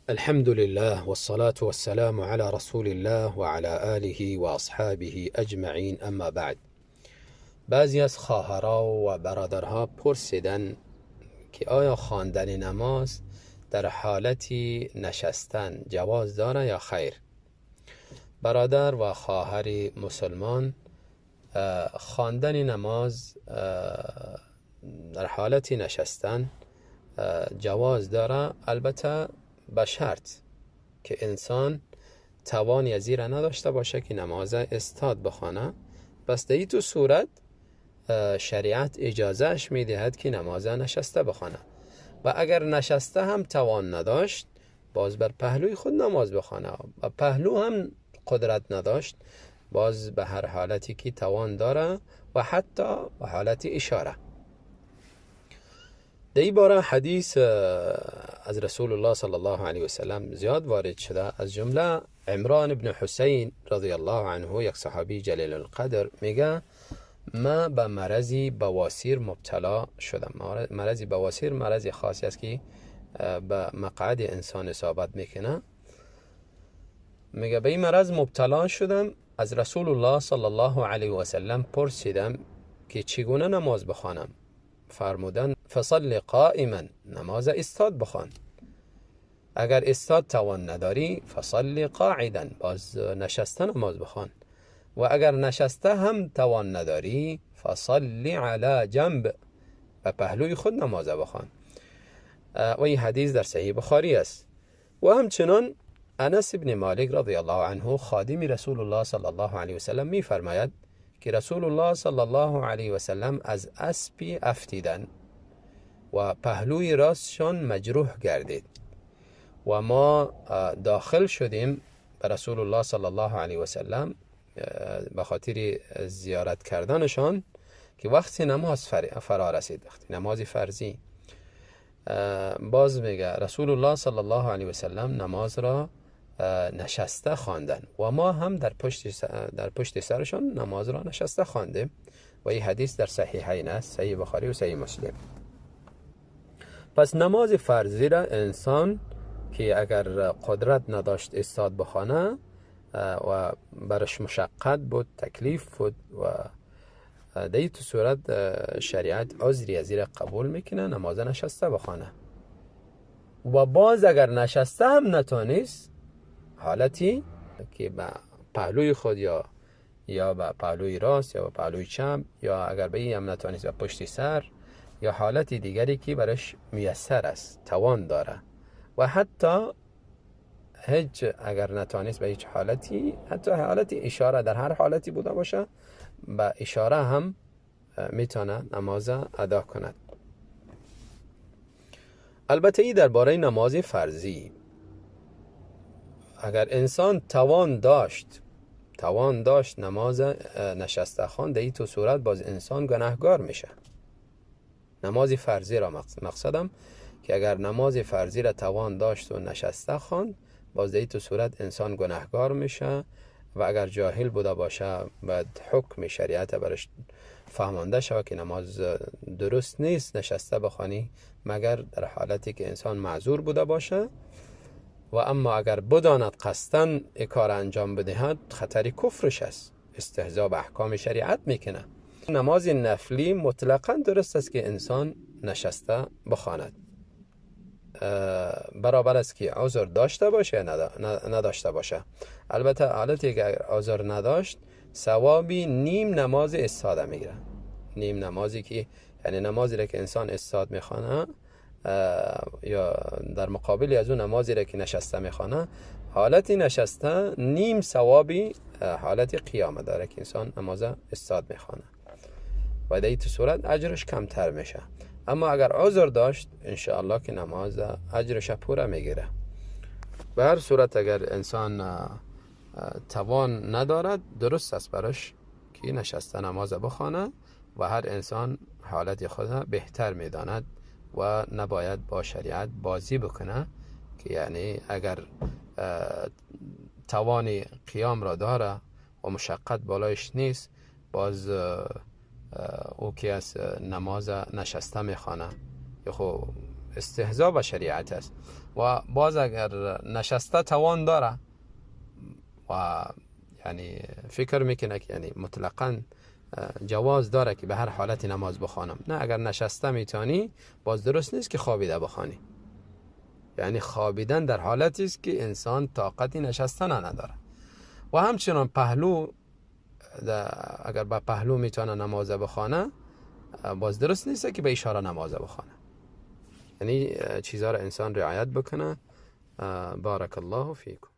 الحمد لله والصلاة والسلام على رسول الله وعلى آله وأصحابه أجمعين اما بعد. بعضی از خواهرها و برادرها پرسیدن که آیا خواندن نماز در حالتی نشستن جواز داره یا خیر؟ برادر و خواهر مسلمان، خواندن نماز در حالت نشستن جواز داره، البته به شرط که انسان توان از را نداشته باشه که نماز استاد بخوانه. پس در تو صورت شریعت اجازهش میدهد که نماز نشسته بخوانه و اگر نشسته هم توان نداشت باز بر پهلوی خود نماز بخوانه و پهلو هم قدرت نداشت باز به هر حالتی که توان داره و حتی به حالت اشاره. در این باره حدیث از رسول الله صلی الله علیه و سلم زیاد وارد شده. از جمله عمران بن حسین رضی الله عنه، یک صحابی جلیل القدر، میگه ما به مرضی بواسیر مبتلا شدم. مرضی بواسیر مرضی خاصی است که به مقعد انسان اصابت میکنه. میگه به این مرض مبتلا شدم، از رسول الله صلی الله علیه و سلم پرسیدم که چگونه نماز بخوانم؟ فرمودن فصل قائما، نماز استاد بخوان. اگر استاد توان نداری فصل قاعدا، باز نشسته نماز بخوان. و اگر نشسته هم توان نداری فصل علی جنب، و پهلوی خود نماز بخوان. و این حدیث در صحیح بخاری است. و همچنان انس بن مالک رضی الله عنه خادم رسول الله صلی الله علیه و سلم می فرماید که رسول الله صلی الله علیه و سلم از اسبی افتیدن و پهلوی راستشان مجروح گردید و ما داخل شدیم به رسول الله صلی الله علیه و سلم به خاطر زیارت کردنشان که وقتی نماز فرا رسید، وقتی نماز فرضی، باز میگه رسول الله صلی الله علیه و سلم نماز را نشسته خواندن و ما هم در پشت سرشان نماز را نشسته خواندیم. و این حدیث در صحیحین است، صحیح بخاری و صحیح مسلم. پس نماز فرضی را انسان که اگر قدرت نداشت استاد بخوانه و برش مشقت بود، تکلیف بود، و در این صورت شریعت عذری از را قبول میکنه، نماز نشسته بخوانه. و باز اگر نشسته هم نتانست، حالتی که به پهلوی خود یا به پهلوی راست یا به پهلوی چپ، یا اگر به این هم نتانست به پشت سر، یا حالت دیگری که برش میسر است، توان داره. و حتی هیچ اگر نتانست به هیچ حالتی، حتی حالت اشاره، در هر حالتی بوده باشه به اشاره هم میتونه نماز ادا کند. البته ای درباره نماز فرضی، اگر انسان توان داشت نماز نشسته خواند، در این تو صورت باز انسان گناهگار میشه. نماز فرضی را مقصدم که اگر نماز فرضی را توان داشت و نشسته خواند، باز در این تو صورت انسان گناهگار میشه. و اگر جاهل بوده باشه باید حکم شریعت برش فهمانده شود که نماز درست نیست نشسته بخوانی، مگر در حالتی که انسان معذور بوده باشه. و اما اگر بداند قصداً کار انجام بدهد، خطر کفرش است، استهزا به احکام شریعت میکنه. نماز نفلی مطلقاً درست است که انسان نشسته بخواند، برابر است که عذر داشته باشه یا نداشته باشه. البته حالتی که اگر عذر نداشت، ثوابی نیم نماز استاده میگیره. نیم نمازی که یعنی نمازی را که انسان استاد میخوانه یا در مقابل از اون نمازی را که نشسته میخوانه، حالت نشسته نیم ثوابی حالت قیامه داره که انسان نماز استاد میخوانه و در این صورت اجرش کمتر میشه. اما اگر عذر داشت انشاءالله که نماز اجرش پوره میگیره. به هر صورت اگر انسان توان ندارد، درست است براش که نشسته نماز بخوانه و هر انسان حالت خود بهتر میداند و نباید با شریعت بازی بکنه که یعنی اگر توان قیام را داره و مشقت بالایش نیست، باز او که از نماز نشسته میخوانه، یا خو استهزا به شریعت است. و باز اگر نشسته توان داره و یعنی فکر میکنه که یعنی مطلقاً جواز داره که به هر حالت نماز بخوانم، نه، اگر نشسته میتونی باز درست نیست که خوابیده بخوانی. یعنی خوابیدن در حالتی است که انسان طاقتی نشستن نداره. و همچنان پهلو، اگر با پهلو میتونه نماز بخوانه، باز درست نیست که به اشاره نماز بخوانه. یعنی چیزها را انسان رعایت بکنه. بارک الله فیکم.